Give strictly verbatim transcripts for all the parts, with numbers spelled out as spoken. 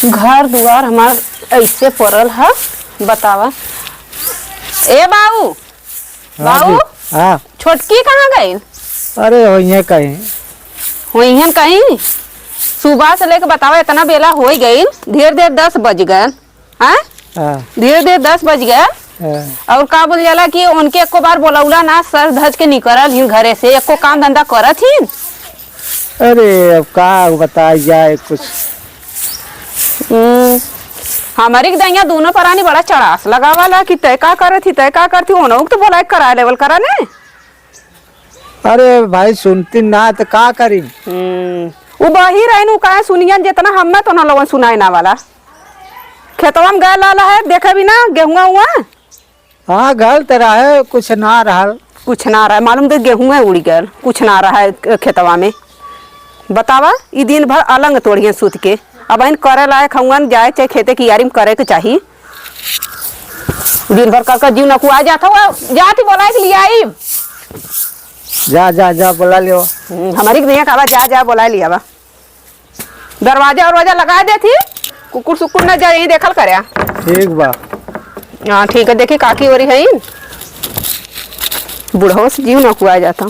घर दुआर हमार ऐसे पड़ल ह, बतावा। ए बाऊ, हाँ बाऊ, जी, हाँ। छोटकी कहाँ गइल? अरे, होइहें कहीं। होइहें कहीं? सुबह से लेके बतावा, इतना बेला होइ गइल, ढेर ढेर दस बज गइल। हाँ? हाँ। ढेर ढेर दस बज गइल। हाँ। और का बोल जाला कि उनके एको बार बोलौला ना, सज धज के निकरल ही घरे से, एको काम धंधा करत ही। अरे, अब का बताई जाए कुछ। हम्म, हमरी के दइया दूनो परानी बड़ा चड़ास लगावाला कि तय का करत ही, तय का करत ही, ओनहु के तो बोलाए के करा लेवल करा ने। अरे भाई, सुनती ना त का करी? हम्म, उ बही रहिन, उ काहे सुनियन जेतना हम्मे तो ना लोगन सुनाए ना वाला। खेतवा में गए लाला है, देखे भी ना गेहुआ हुआ। हाँ, गल त रहे, कुछ ना रहल। कुछ ना रहे, मालूम तो गेहूं उड़ गल, कुछ ना रहे खेतवा में। बतावा, ई दिन भर अलंग तोड़िए सूत के। अबहिन करे लायक हउअन, जाए चाहे खेते कियारी में करे के चाही। दिन भर कर कर जीव नकुआ जात हवा, जात ही बोलाए के लियाई। जा, जा, जा, बोला लियो। हम्म, हमरी के भैया कहवा, जा, जा, बोलाए लियावा। दरवाजा उरवाजा लगाए देत ही, कुकुर सुकुर न जाए, यहीं देखल करया। ठीक बा। हाँ, ठीक है, देखी काकी ओरी है, बुढ़वा से जीव नकुआ जाता।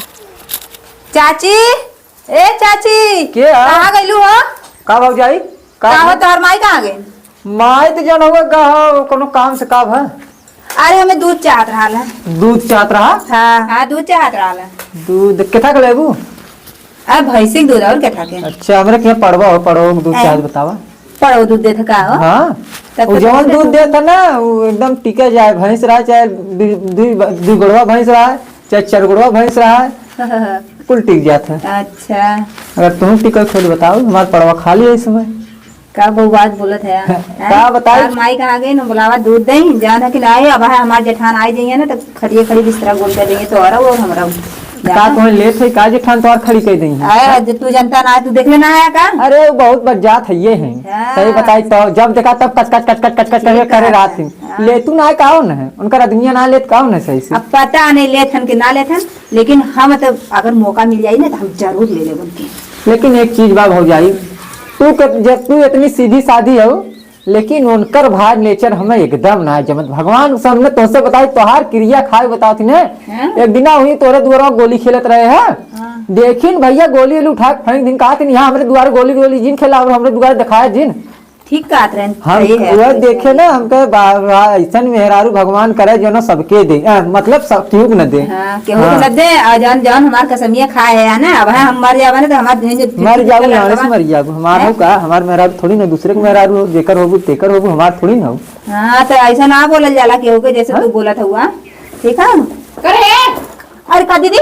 चाची, ए चाची, के आ? कहाँ गइलू हो? का भौजाई? का का हो, भौ- तोहर माई कहाँ गई? माई तो जन हुआ गा हो, कोनो काम से का भा? अरे, हमें दूध चाहत रहल है। दूध चाहत रहा? हाँ। हाँ, दूध चाहत रहल है। दूध केथा के लेबू? अरे, भैंसी के दूध और केथा के? अच्छा, हमरे के पड़वा हो, पड़वा के दूध हैं? चाहत बतावा। पड़वा दूध देत का हो? हाँ। तब वो तो जवन दूध दूध देत देत है ना, वो एकदम टिके जाए, भैंस रहा चाहे दु-, दु-, दु गोड़वा भैंस रहा, चाहे चार गोड़वा भैंस रहा, कुल टिक जात है। अच्छा। अगर तुम टिकल खोज बताओ, हमार पड़वा खाली है इस समय। का बउबाज बोलत है? हैं? का बताई? तार माई कहाँ गई न, बुलावा दूध दई, जान है कि ना आए, अब है हमार जेठान आए जाइए ना, तो खटिए खड़ी बिस्तरा गोल कर देंगे, तो और, और हमरा का जाना। तोहन लेत है, का जेठान तोहार खड़ी कर देंगे? आए, जे तू जनता ना है, तू देख लेना है का? अरे, वो बहुत बज्जात है, ये है। हाँ। सही बताई तो, जब देखा तब कच, कच, कच, कच, कच, कच ठीक करके करे बात रहत है। हैं। हाँ। लेतू ना है, का हो न है? उनकर आदमिया ना लेत, का हो न है सही से? अब पता नहीं लेत हन कि ना लेत हन, लेकिन हम तो अगर मौका मिल जाई ना, तो हम जरूर ले लेब उनके। लेकिन एक चीज बा भौजाई, तू के, जब तू इतनी सीधी साधी हो, लेकिन उनकर भाई नेचर हमें एकदम ना जमत। भगवान सामने तोहसे बताई, तोहार किरिया खाए बतावत ही ने। हैं? एक दिना हुई तोरे दुआरा गोली खेलत रहे हैं। हाँ। देखिन भैया गोली उली उठा के फेंक दिन, कहा थी, "यहाँ हमरे दुआरे गोली गोली जिन खेला और हमरे दुआरे दिखाया जिन।" ठीक कहत रहन, हम सही है, वह सही देखे है। ना, हमके बा-, बा-, ऐसन मेहरारू भगवान करे जो ना सबके दे, अ, मतलब सब केहू के न दे। हाँ, केहू के हाँ। न दे, और जौन, जौन हमार कसमिया खाए है ना, अब हम मर जावे ना तो हमार जिंदगी मर जाऊ, लड़कवा। लाड़े से मर जाऊ। हमार हैं? हो का? हमार मेहरारू थोड़ी ना, दूसरे के मेहरारू हो, जेकर होबू, तेकर होबू, हमार थोड़ी ना हो। हाँ, तो ऐसा ना बोलल जाला केहू के, जैसे हाँ? तू बोलत हुआ, ठीक है? करे। अरे का दीदी?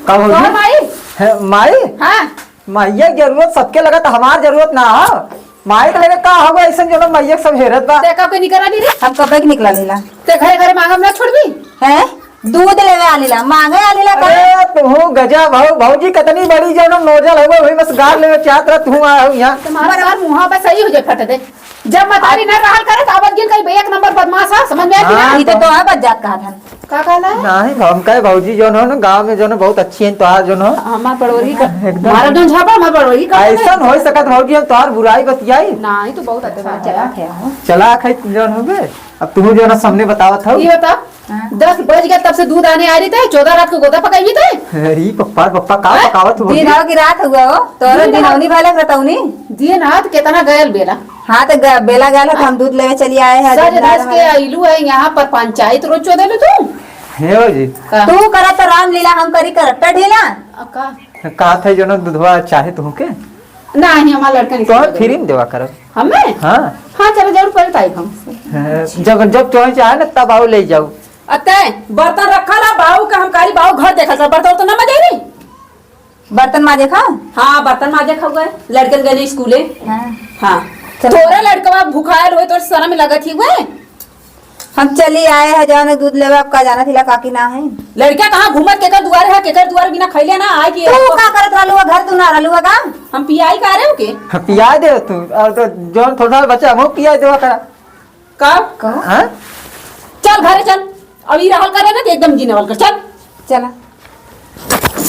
का भौजी? कहाँ माई? है, माई? हाँ। माइया के जरूरत सबके लगत, हमार जरूरत ना हो। माई के लगे का होगा ऐसन जो ना माइया के सब हेरत बा। ते कब के निकला दीदी? हम कब के निकला लीला? ते घरे घरे मांगब ना छोड़बी? हैं? दूध लेवे आलीला, मांगे आलीला का? अरे तुहू गजब हो भौजी, कितनी बड़ी जो ना नोजल हो, वही बस गार लेवे चाहत रह, तुहू आ हो यहाँ। तुम्हारा सार मुँहा पे सही हो जाए फट दे। जब मतारी ना रहल करे, तो आवत गिन कहीं एक नंबर बदमाश है, समझ में आती ना? हाँ, ई तो तो। तोहार बज्जात कहा था। का कहला है? नहीं, हम कहे भौजी जौन हो ना, गाँव में जौन हो, बहुत अच्छी हैं, तोहार जौन हो। हमार पड़ोरी का, एकदम। हमारा जौन झापा, हमार पड़ोरी का। ऐसन हो सकत भौजी, हम तोहार बुराई बतियाई? नहीं, तो बहुत अच्छा है। चला थे, हो। चला खाई जौन हो बे। अब तुहू जौन हो, सामने बतावत हो। ये बता, हाँ। दस बज गया, तब से दूध आने आ रही थे, चौदह रात को गोदा पकाई भी थे। अरे पप्पा, पप्पा, का हैं? पकावत हो दिन भौजी? हो कि रात हुआ हो, तोरो दिन दिन हो। अवनी भले रतौनी। दिन हाथ कितना गयल बेला। हाँ, तो ग-, बेला गल है, तो हम दूध लेवे चली आए हैं, सज दूध ला धज के रहे हैं। आइलू है यहाँ पर, पंचायत रोज चोदेलू तू। हे भौजी। का? तू करत तो रामलीला, हम करी करत ढीला। आ, का? कहा था जो ना दूधवा चाहे तुहू के? नहीं, हमार लड़का नहीं तो पीता। फ्री में देवा करब। हमें? हाँ। हाँ, चलो जरूर पहले ताई हम। हाँ, जब, जब तुहू चाहे ना तब आओ ले जाओ। अते बर्तन रखा ला, बाऊ का हम कारी बाऊ घर देखा कर, बर्तन उर्तन ना मजे रही। बर्तन माजे खाओ? हाँ, बर्तन माजे खाओ गए, लड़कन गए स्कूले। हाँ। हाँ। चलो। तोरा लड़कवा भुखायल होए, तोर शर्म लगत ही हुए। हम चली आए हैं, जाने दूध लेवे, आपका जाना थिला काकी ना है। लड़का कहाँ घूमत, केकर दुआरे है, केकर दुआरे बिना खैले ना आए कि तू का करत रहलू है, घर तू ना रहलू है का? हम पियाई का रहे हो के? हाँ, पियाई दे तू, और तो जौन थोड़ा सा बचा, हम पियाई देवा करा। का? कहो। हाँ? चल घरे चल, अब ई रहल करे ना, तो एकदम जीने वाल कर, चल। चला।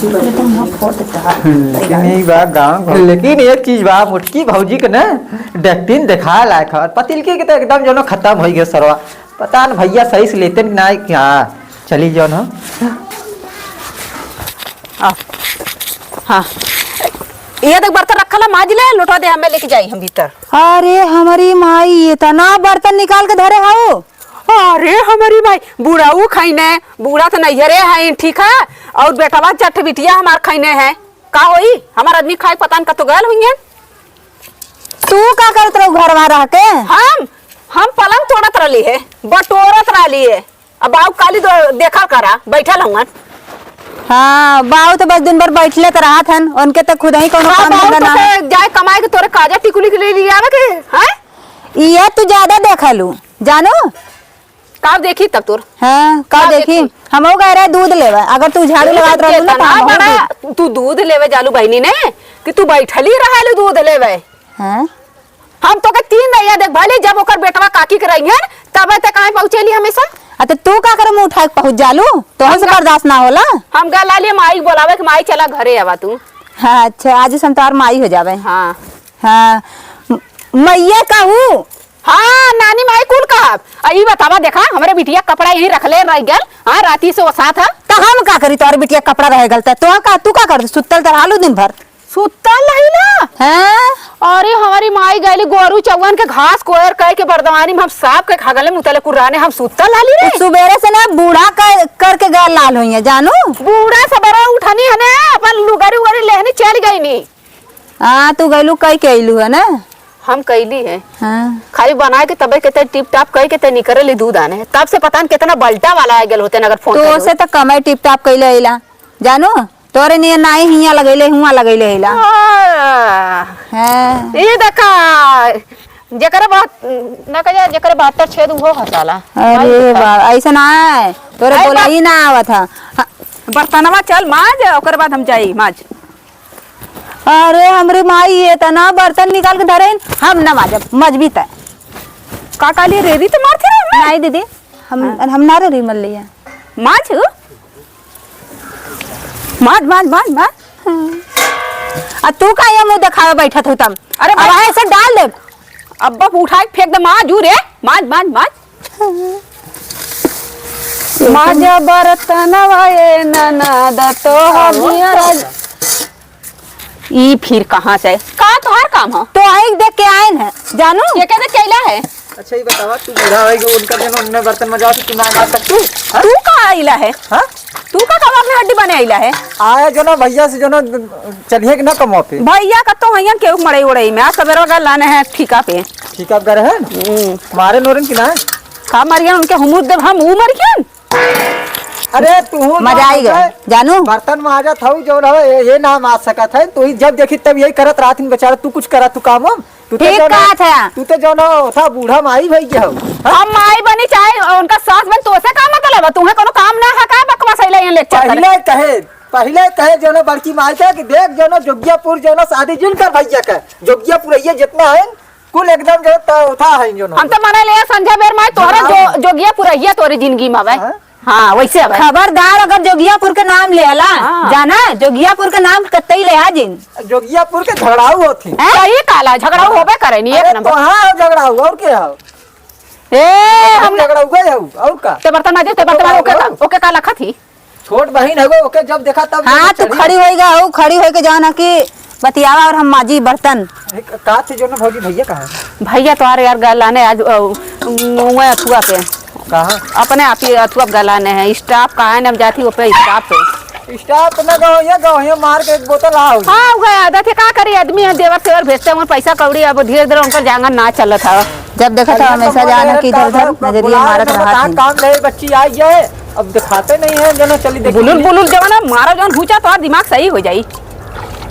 लेकिन ई बा गाँव घर। लेकिन एक चीज बा, मोटकी भौजी के ना डेक्टिन देखा लायक है। पतिलकी के तो एकदम जो ना खत्म होइ गए सरवा। पता न भैया सही से लेते ना क्या। चली जो ना। आ, हाँ, ये देख बर्तन रखल है, माज ले, लोटा दे, हमें लेके जाई हम भीतर। अरे हमरी माई, इतना बर्तन निकाल के धरे हऊ। अरे हमरी माई, बुढ़ऊ खइने, बूढ़ा त नैहरे हइन, ठीक है, और बेटवा चट बिटिया हमार खइने है, का होई? हमार आदमी खाए पता न कतो गयल होइहैं। तू का करत रहू घरवा रह के? हम, हम पलंग तोड़त रहली है, बटोरत रहली है। अब बाऊ काली दो-, देखा करा, बैठल हउन। हाँ, बाऊ तो बस दिन भर बैठले त रहत हन, उनके त खुद ही कोनो हाँ, काम बाऊ धंधा तो ना। से जाए कमाए के तोरे काजा टिकुली के लिए लियावे के, हैं? इहे तू ज्यादा देखलू, जानू? का देखी तब तोर? हाँ, का का देखी? देखी? हमहू गए रहे दूध लेवे, अगर तू झाड़ू दूध लगावत रहलू ना, त केतना हमहू बड़ा दूध। तू दूध लेवे जालू बहिनी ने, कि तू बैठली रहलू दूध लेवे। हाँ? हम तोके तीन रहिया देख भले जब ओकर बेटवा काकी के रहिहन, तबे ते काहे पहुँचेली हमेशा? आ, त तू का करे मुँह उठाए के पहुँच जालू? तोहन से हम गा- बर्दाश्त ना होला? हम गलाली माई के बोलावे कि माई चला घरे आवा तू। हाँ, अच्छा, आज से हम तोहार माई हो जावे। हाँ। हाँ, म-, मैया कहू। हाँ, नानी माई कुल कहब। आ, ई बतावा, देखा, हमरे बिटिया कपड़ा यहीं रखले रह गल। हाँ, राती से वो साथ है। त हम का करी, तोहर बिटिया कपड़ा रह गल त? तो का, तू का कर, सुतल त रहलू दिन भर। सुतल रहिला? हाँ। अरे, हमरी माई गइली गोरू चौवन के घास कोयर कह के बरदवानी में हम साफ के खगले मुतले कुर्राने, हम सुतल रहली रे। उ सुबेरे से ना बूढ़ा कर, करके गैल लाल होइहैं, जानू। बूढ़ा सबेरे उठनी है ना, अपन लुगरी उगरी लेहनी चल गईनी। हाँ, तू गइलू कह के अइलू है ना? हम कइली है। हाँ। खाली बनाए के तबे के ते टिप टाप कह के ते निकरे ली दूध आने। तब से पता न कितना बल्टा वाला आ गल होते न अगर फोन तो करे से होते। तो कमाई टिप टाप कइले अइला, जानू। तोरे नियन नाई हियाँ लगैले, हुआँ लगैले हैला। हाँ। हाँ। ई देखा, जेकरे बात, ना कहे, जेकरे बहत्तर छेद उहो हँसाला। अरे बा, ऐसा ना है। तोरे अरे बोला बा- ही ना आवत है। हाँ। बर्तनवा चल माज, ओकर बाद हम जाई माज। अरे हमरे माई, ये तना बर्तन निकाल के धरे, हम ना माजब, मजबी तय। का कहली, रेरी तो मारते रहे ना? नहीं दीदी, हम, हाँ। हम ना रेरी मल लिया। माज? माज, माज, माज, माज। आ तू का ये मुँह देखावे बैठत हो तम? अरे अब भाई। ऐसे डाल दे। अब उठा के फेंक दे, माज रे, माज, माज, माज। माजा बर्तनवा ए ननद तो हदिया। ई फिर कहाँ से? का तोहार काम ह? तो आई देख के आए न, जानू? के के देख के अइला है? अच्छा, ये बतावा, तू बूढ़ा होई गो, उनका जन उनने बर्तन मजावा, तो तू ना माज सकतू? हाँ? तू का अइला है? हाँ? तू का कबाब में हड्डी बने अइला है? आया जो ना भैया से जो ना चलिए कि ना कमवा पे। भैया का तो हइयन केहू मड़ई उड़ई में, आज सबेरे गलाने हैं ठीका पे। ठीका पे गए हैं? हम्म। मारे नोरन की ना? का मारियन उनके हुमूद देव हम, ऊ मरियन? अरे तू मजा आई गया, जानू। बर्तन माजत हऊ जौन हवे, ये, ये ना माज सकत है। तू ही जब देखी तब यही करत रहत हिन बेचारा, तू कुछ करत तू काम वाम? तू तो ठीक जौन, कहत है। तू तो जौन हो, था बूढ़ा माई भई गया हो। हाँ? हम माई बनी चाहे उनका सास बन, तोसे का मतलब है? तुम्हें कोनो काम ना है का बकवास अइला यहाँ लेक्चर करे? पहिले कहे, पहिले कहे जौन बड़की माई का कि देख जौन जोगियापुर जौन शादी जिन कर भैया का, जोगियापुर ये जितना है कुल एकदम जो त-, उठा है जो ना। हम तो मने ले संझा बेर माई तोहरा हाँ। जो, जोगियापुर रहिया तोरी जिंदगी में आवे। हाँ। हाँ, वैसे आवे। खबरदार अगर जोगियापुर के नाम ले आला, हाँ। जाना, जोगियापुर के नाम कतई ले आ जिन। जोगियापुर के झगड़ाऊ होत ही। हैं? सही काला, झगड़ाऊ होबे करे नी, एक अरे नंबर। तो हाँ, झगड़ाऊ, और के हो? ए, हम हम झगड़ाऊ गए हो, और का? ते बर्तन माजे, ते बर्तन माजे, ओके का, ओके का लखत ही? छोट बहिन हवे, ओके जब देखा तब हाँ, जब तू चढ़ी खड़ी होइगा, ऊ खड़ी होइके जौन है कि बतियावा और हम माजी बर्तन। अरे, क-, का थे जौन भौजी, भैया कहाँ है? भैया तोहार यार गलाने आज, अ, उहे अथुआ पे। कहाँ? अपने आप ही अथुआ पे गलाने हैं। स्टाफ कहाँ है, हम जाती ओपे स्टाफ पे। स्टाफ ना गवैया, गवैया मार के एक बोतल आओ। हाँ, उहे आदत है, का करी आदमी, हम देवर सेवर भेजते हैं, पैसा कौड़ी अब धीरे धीरे उनकर जांगर ना चलत है। जब देखा था हमेशा जाना कि इधर उधर नजरिया मारत रहा था। काम रहे, बच्ची आई जाए। अब दिखाते नहीं है, जना चली देखी। बुलुल, बुलुल जवाना, मारो जवान भूचा, तोहार दिमाग सही हो जाई।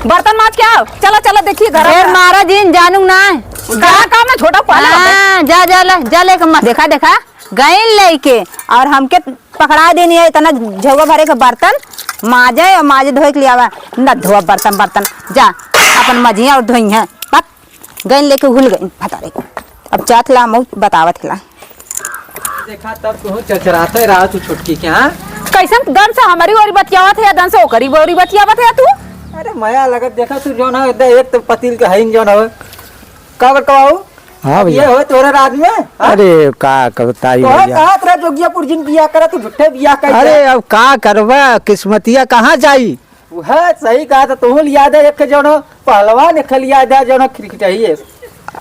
बर्तन माज के आओ, चला, चला, देखिए घर ढेर मारा जिन, जानू ना। कहाँ काम है, छोटा पाला होता है। हाँ, जा, जा, ले, जा, लेके मत। देखा, देखा, गइन लेके, और हमके पकड़ा देनी है, इतना झौवा भरे के बर्तन, माजे और माजे धोए के लिए आवा। न धोआ बर्तन, बर्तन, जा, अपन मजिया और धोई है। गइन लेके हुल गइन, भतारे। अब जात ला, मऊ बतावत ला। देखा, तब तू चचराते रहा तू छोटकी के, हाँ? कैसन गन से हमरी ओरी बतियावत है, गन से ओकरी ओरी बतियावत है तू? अरे मया लगत, देखा तू जौन है, एक तो पतील के हईन जौन है। का बड़का बाबू? हाँ भैया। ये हो तोरे राज में? हाँ? अरे का करताई तोहे भैया। कहा तोरा जोगियापुर जिन बियाह करा, तू झूठे बियाह कर अरे दे। अब का करबा, किस्मतिया कहाँ जाई? वह सही कहा था, तू लिया दे एक जौन पहलवान, एक लिया दे जौन खिरखिटाई है।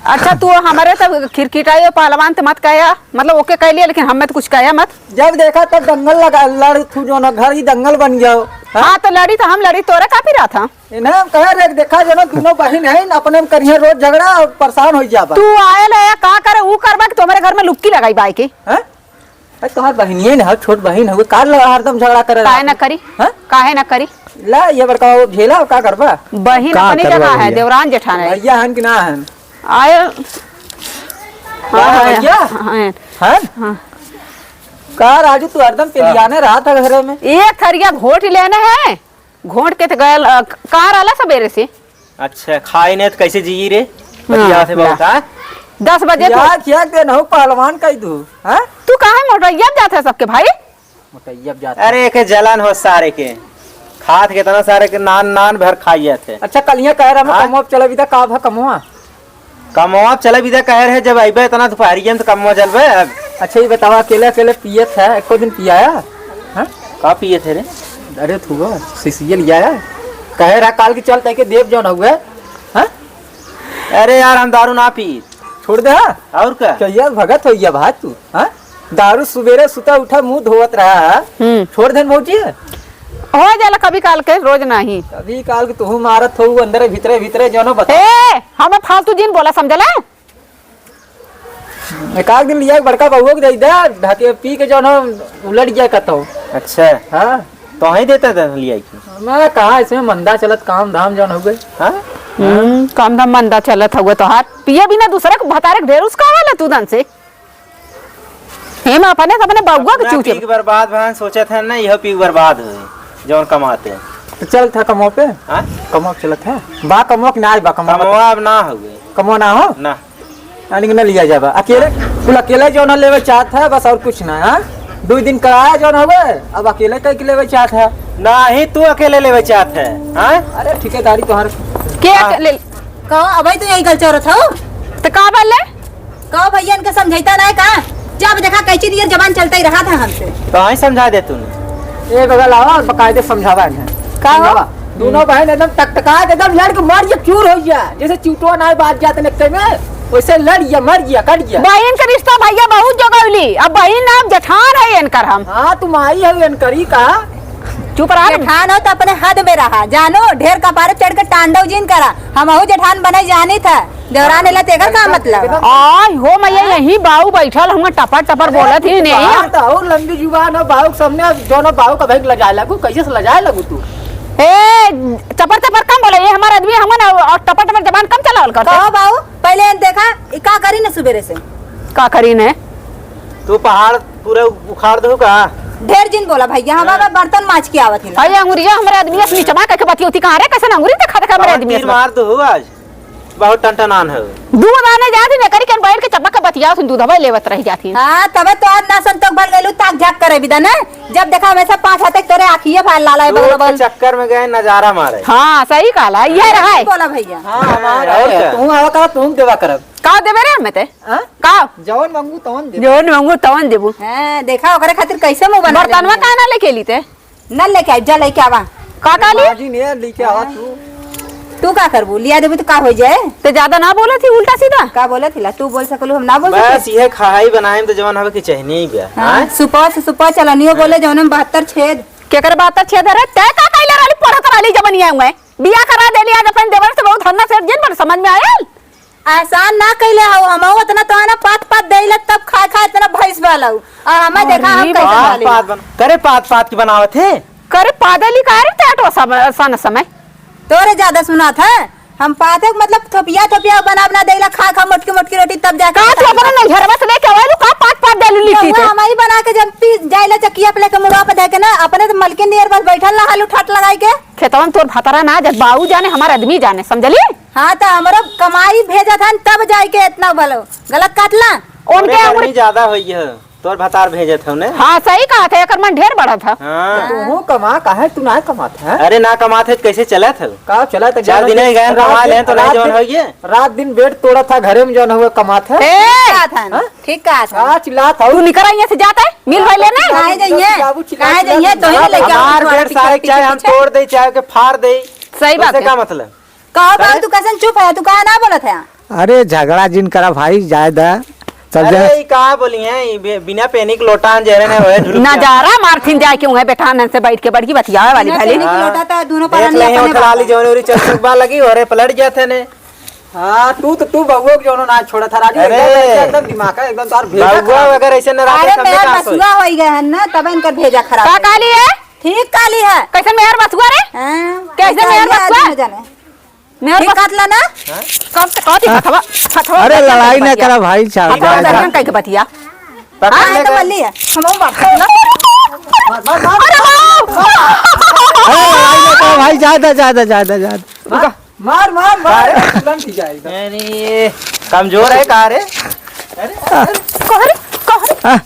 अच्छा, तू हमारे तब खिरखिटाई और पहलवान तो मत कहा, मतलब ओके कह लिया, लेकिन हमें तो कुछ कहा मत। जब देखा तब दंगल लगा, लड़ तू जौन घर ही दंगल बन गया हो। हाँ? हाँ, तो लड़ी तो हम लड़ी, तोरे का पिरात है? इन्हें हम कहे रे, देखा जौन दोनों बहिन है, अपने में करिए रोज झगड़ा और परेशान हो जाबा। तू आयल है, का करे, ऊ करबा कि तुम्हारे घर में लुक्की लगाई बाई के? हैं? अरे, तोहार बहिनिये न हो, छोट बहिन हो, का लगा हरदम झगड़ा करे काहे रहत ना हो? करी? हाँ? काहे ना करी? ला, ये बड़का वो झेला, का करबा? बहिन का अपनी करबा जगह है, भैया? देवरान जेठान है। भैया हन कि ना हन? आए। का हाँ, है हाँ, भैया? हाँ, हाँ। हन? हाँ। का राजू, तू हरदम का? पेलियाने रहत है घरे में। एक थरिया घोट लेने हैं, घोट के तो गयल, अ, कहाँ रहला सबेरे से? अच्छा, खाई नहीं तो कैसे जिई रे? हाँ, बतिया से बहुत, ला। हाँ? दस बजे तो खिया खिया के नहु पहलवान कह दू, हाँ? तू काहे मोटैया जात है सबके भाई? मोटैया जात है। अरे, के जलन हो सारे के। खात केतना सारे के नान, नान भर खाई जात है। अच्छा, कलिया कह रहा मैं, हाँ? कमवा चले बिदा, का भा कमवा? कमवा चले बिदा कह रहे, जब अइबे इतना दोपहरिया में तो कमवा चलबे अब। अच्छा, ये बतावा, अकेले, अकेले पियत है, एको दिन पियाया? हाँ? का पियत है रे? अरे, थुआ, सिसिया लिया है। कहे रहा काल की चल, तैके देव जौन हुए, हाँ? अरे यार, हम दारू ना पी। छोड़ दे, हाँ? और का? कहिया भगत हो गया भाई तू, हाँ? दारू सुबेरे सुता उठा मुंह धोवत रहा है। हम्म। छोड़ देन भौजी। हो जाला कभी काल के, रोज नाही। कभी काल के तू मारत हो अंदर भीतरे, भीतरे जौनो बता। ए, हमें फालतू जिन बोला, समझला? एक आध दिन लिया के बड़का बउआ के दे दे, ढके पी के जौन हो उलट गया कतौ। अच्छा। हाँ। तो ही देता था लिया के। मैं कहा इसमें मंदा चलत काम धाम जौन हो गए। हाँ? हम्म, काम धाम मंदा चलत हुए तोहार। पिए बिना दूसरा के भतारे के ढेर उसका वाला तू दन से। हे माँ, अपने, अपने बउआ के अपना चूचे। पी के बर्बाद भन सोचत है ना, यह पी के बर्बाद हो, जौन कमाते हैं। तो चलत है कमवा पे? हाँ? कमवा पे चलत है? बा कमवा कि ना बा कमवा? कमवा अब ना हुए। कमवा ना हो? ना। यानी कि ना लिया जाबा। अकेले, कुल अकेले जौन है लेवे चाहत है, बस और कुछ ना, हाँ? दो दिन कराया जौन हवे, अब अकेले कह के लेवे चाहत है। नाही, तू अकेले लेवे चाहत है, हाँ? अरे ठेकेदारी तोहर। के हाँ। अकेले? कहो, अबे तो यही गल चौरत हो? तो का बोले? कहो भैया, इनका समझाइता ना है का? जब देखा कैची नियर जबान चलता ही रहा था हमसे। तो आई समझा दे तूने। ए बगल आवा और बकायदे समझावा इन्हें। का हो? समझावा। दोनों बहन एकदम टकटका के एकदम लड़ के मर गया, चूर हो गया। जैसे चिउटवा ना बाज जाते नक्के में, वैसे लड़ गया, मर गया, कट गया। बहिन के रिश्ता भैया बहुत जोगौली। अब बहिन ना, अब जेठान है इनकर हम। हाँ, तुम आई हो इनकरी का। चुप रहा। जेठान हो तो अपने हद में रहा, जानो, ढेर कपारे चढ़ के तांडव जिन करा। हमहू जेठान बने जानी था, देवरान एला तेकर का मतलब? आय हो मैया, हाँ। यही बाऊ बैठल हुआ टपर टपर अरे, बोलत ही नहीं। बाहर तो और लंबी जुबान हो, बाऊ के सामने अब जौन बाऊ का भाई लजाए लगू, कैसे से लजाए लगू तू? ए, चपर चपर कम बोले, ये हमारा आदमी हुआ ना, और टपर टपर जबान कम चलावल करते। कहो बाऊ, पहले देखा, ई का करी न सुबेरे से? का करी ने? तू पहाड़ पूरा उखाड़ दो का? ढेर जिन बोला भैया, हमारा हाँ। बर्तन माज के आवत ही ना। अरे अंगुरिया हमारे आदमी से नीचे मार करके बतियोती कहाँ रे? कैसे ना अंगुरी दिखा दिखा हमारे और आदमी तीर से? मार दो हो आज। बहुत टनटनान है। दू दाने जात ही नकरी के बैठ के चपक के बतिया सुन दूधवा लेवत रह जात ही। हाँ, तबे तो आज ना संतोष भर गइलू, ताक झाक करे बिदा ना। जब देखा हमेशा पाँच हाथे तोरे आँखिए भाल लाला है, लोग बगल के बगल। चक्कर में गए नजारा मारे। हाँ, सही कहला, ये रहा है। बोला भैया। हाँ, हमारा और है। क्या? तू आवा करा, तू देवा करब। का देबे रे हमें ते? हाँ? का? जौन मांगू तौन देबू। जौन मांगू तौन देबू। हाँ, देखा ओकरे खातिर कैसे मुंह बना बर्तनवा लेबू। का ना लेके ली ते? ना लेके आई, जा लेके आवा। का काली? माजी ने लेके आवा तू। तू का करबू? लिया देबू तो का हो जाए? ते ज्यादा ना बोलत ही उल्टा सीधा। का बोलत हिला? तू बोल सकलू, हम ना बोल बस सकलू? ये खाई बनाए में तो जवन हवे के चहनी ही बा। हाँ, हाँ? सुपा से सुपा चलनियो हाँ। बोले जवन में बहत्तर छेद। केकर बहत्तर छेद रे? ते का कइले रहली? पढ़त रहली जवन ये हुए। बिया करा देली आज अपन देवर से, बहुत हन्ना सेठ जिन पर समझ में आयल। एहसान ना कइले हो, हमहू इतना तो है ना, पात पात देइला तब खाए खाए इतना भैंस बालू। आ हमें देखा हम अरे कैसे बाप। बाली। पात बन-, करे पात पात की बनावत है। करे पादली का रे टाटो सब सन समय। तोरे ज्यादा सुनात है, हम पात है मतलब थोपिया थोपिया बना बना देइला, खा खा मोटकी मोटकी रोटी तब जाके का तू अपने नैहरवा से लेके आवेलू का पात पात देलू लिट्टी हुआ ते? हम ही बना के जब पी जाइला चकिया पे लेके मुड़वा पे दे के ना, अपने तो मलकिन नियर बस बैठल ना हालू ठाट लगाई के। खेतवन तोर भतरा ना जब बाऊ जाने, हमार आदमी जाने, समझली? हाँ, तो हमरो कमाई भेजत हन, तब जाइके इतना बोलो। गलत काटला? उनके तोरे गर्मी अंगुरी ज्यादा होई है। तोर भतार भेजत हौ ने? हाँ, सही कहत है, एकर मन ढेर बढ़त है। हाँ। तू कमा, काहे तू ना कमात है? अरे ना कमात है, तो कैसे चलत है? का चलत है? चार दिन ही गए, कमा लें तो नहीं जवन होइए। रात दिन बेड तोड़त है, घरे में जवन हुए कमात है। ए! ठीक कहत है, हाँ? ठीक कहत है। का चिल्लात है? तू निकर यहाँ से जाता है, मिल भाई लेने। काहे जइए? बाबू चिल्ला काहे चिल्ला जइए? तो ही लेके आओ हमार बेड सारे चाहे हम तोड़ दे, चाहे के फाड़ दे। सही बात है। का मतलब? कहो बाबू, अरे? तू कैसन चुप है? तू काहे ना बोलत है? अरे झगड़ा जिन करा भाई, जाए दा। चल अरे जा। ई का बोली है, ई बे-, बिना पेनी के लोटा हम जहरे ने होए, झुरुक गया। नजारा मारथिन जाए के उहे बेठान से बैठ के बड़की बतियावे वाली बिना भली। पेनी के लोटा तो दोनों देख परानी ले, अपने उठला बाप ली है। जौन उरी चल चुक बा लगी, ओरे पलट जाते ने। हाँ, तू तो, तू बउआ के जौनो ना छोड़ा था, राजू, अरे। एकदम, एकदम दिमाग है, एकदम तार भेजा बउआ खराब। अगर ऐसे न रहते, अरे, तब मेरा का सोच? बसुआ होई गए हैं ना, तब इनकर भेजा खराब का है। काली है? ठीक काली है। कैसे मेहर बसुआ रे? हाँ, कैसे मेहर बसुआ? आदमी जाने। मेहर ठीक बस- काट ला ना। कब से कहती हथवा, हथवा अरे, लड़ाई ना करा भाई साहब, हथवा लड़ाई ना। दरमियान कह के बतिया। पकड़ हाँ, ले तो गए। बल्ली है। हम वो बात कर ला। मार, मार, मार। अरे बाप! अरे, लड़ाई ना करा भाई, ज्यादा, ज्यादा, ज्यादा, ज्यादा। रुका। मार, मार, मार। अरे, तुरंत ही जाएगा। अरे, कमजोर है का रे? अरे, अरे। कहरे, कहरे। हाँ।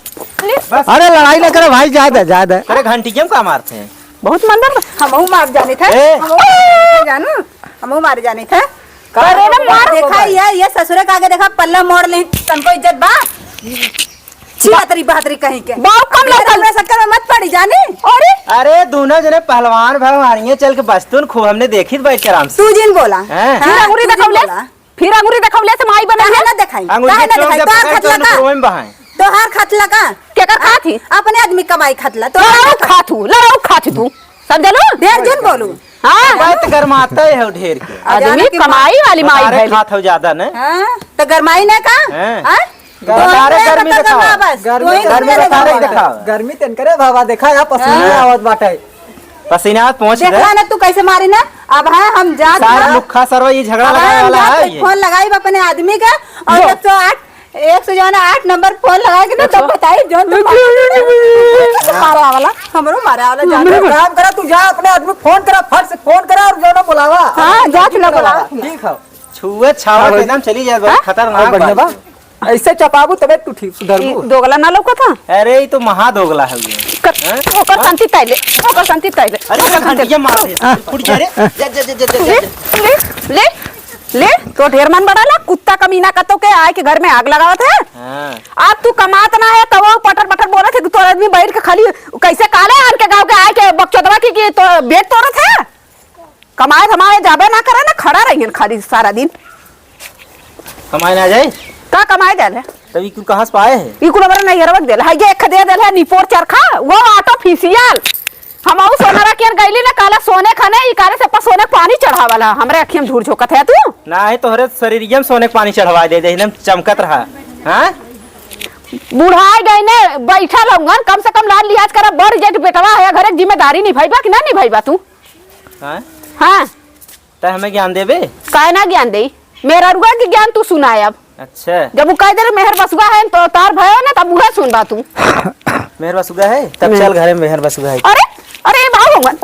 ले। बस। अरे, लड़ाई ना करा भाई, ज्यादा, ज्यादा। अरे, घंटी क्यों का मारते हैं? बहुत मंदर बा। हमहू मार जानित है। ए! हमहू मार जानू, हमहू मार जानित है। अरे ना मार। देखा ये, ये ससुरे का आगे देखा, पल्ला मोड़ ले, तनको इज्जत बा? छिहत्तरी बहत्तरी कहीं के। बाप कम फिर लौटल। हमरा चक्कर में मत पड़ी जानी। अरे! अरे, दोनों जने पहलवान भा, वहाँ चल के बस्तून खूब हमने देखी बैठ के आराम से। तू जिन बोला। हैं? हाँ, फिर अंगूरी तू जिन देखौले? बोला। फिर अंगूरी देखौले से माई बने काहे हैं? ना देखाई? अंगूरी काहे ना चौक देखाई? जब तोहार पकड़ खतला चौक का? रोए में बहाए। तोहार खतला का? केकर खात ही? अपने आदमी कमाई खतला। तोहार लड़ाऊ खतला। खात हूँ, लड़ाऊ खात हूँ तू। समझलू? ढेर जिन बोलू। हाँ। बात गरमाता है ढेर के। आदमी कमाई वाली माई भैली। खात हो ज्यादा न। हाँ, तो गरमाई न का? हैं? हाँ? गरमारे गर्मी दिखाओ। गर्मी, गर्मी दिखाओ। गर्मी तेन करे बाबा, देखा या पसीना आवत बाटे। पसीना आवत पहुँच गए। देखा ना तू कैसे मारी ना। अब हाँ हम जात सार हन। मुखा सरवा ये झगड़ा अब लगावे हम वाला जात है ये। फोन लगाई अपने आदमी के और जो। एक सौ आठ, एक सौ जो है ना आठ नंबर फोन लगा के ना तब बताई जौन तुम मारे वाला, हमरो मारे वाला जान। एक काम करा, तू जा अपने आदमी फोन करा, फट से फोन करा और जो ना बुलावा। हाँ, जात ना बुलावा। ठीक है। छुए छावत एकदम चली जाए, बहुत खतरनाक बात। ऐसे चपाबू तबे तू ठीक सुधरबू। ई दोगला ना लौकत ह? अरे, ई तो महा दोगला है ये। कर, हैं? ओकर शांति ताइले, ओकर शांति ताइले। अरे, ओकर शांति घंटिया मार दे। फुट जा रे। जा, जा, जा, जा, जा, जा। ले, ले, ले, ले, तो ढेर मन बढ़ाला, कुत्ता कमीना कतो के आए के घर में आग लगावत है। हाँ। अब तू कमात ना है, तब वो पटर पटर बोलत है कि तोर आदमी बैठ के खाली कैसे काले आन के गाँव के आए के बकचोदवा की, कि तो बेट तोड़त है। कमाए धमाए जाबे ना करे ना, खड़ा रहियन खाली सारा दिन। कमाए ना जाए? का कमाए जाले? तब ई कुल कहाँ से पाए है? ई कुल हमारे नैहरवा के देल है, ये एक दे देल है निपोर चरखा, वो artificial। हम आऊ सोनरा केर गईली ना, काला सोने खाने, ई काले से पा सोने पानी चढ़ावला, हमरे अखियम झूठ झोंकत है तू। ना है तोहरे शरीरियम सोने के पानी चढ़वा दे, एकदम चमकत रहा। हाँ? बुढ़ाए गए ने, बैठल हूँ, कम से कम लाज लिहाज करा, बड़ जेठ बेटवा है, घर एक जिम्मेदारी निभाईबा कि ना निभाईबा तू? हाँ? हाँ। तै हमें ज्ञान देबे? काहे ना ज्ञान देई? मेहररुआ के ज्ञान तू सुनाए अब। अच्छा। जब उ कह दे रहे मेहर बसुआ है तो तार भयो ना, तब उहे सुनबा तू। मेहर बसुआ है? तब मेहर चल घरे में मेहर बसुआ है। अरे, अरे, बाबू भगवान।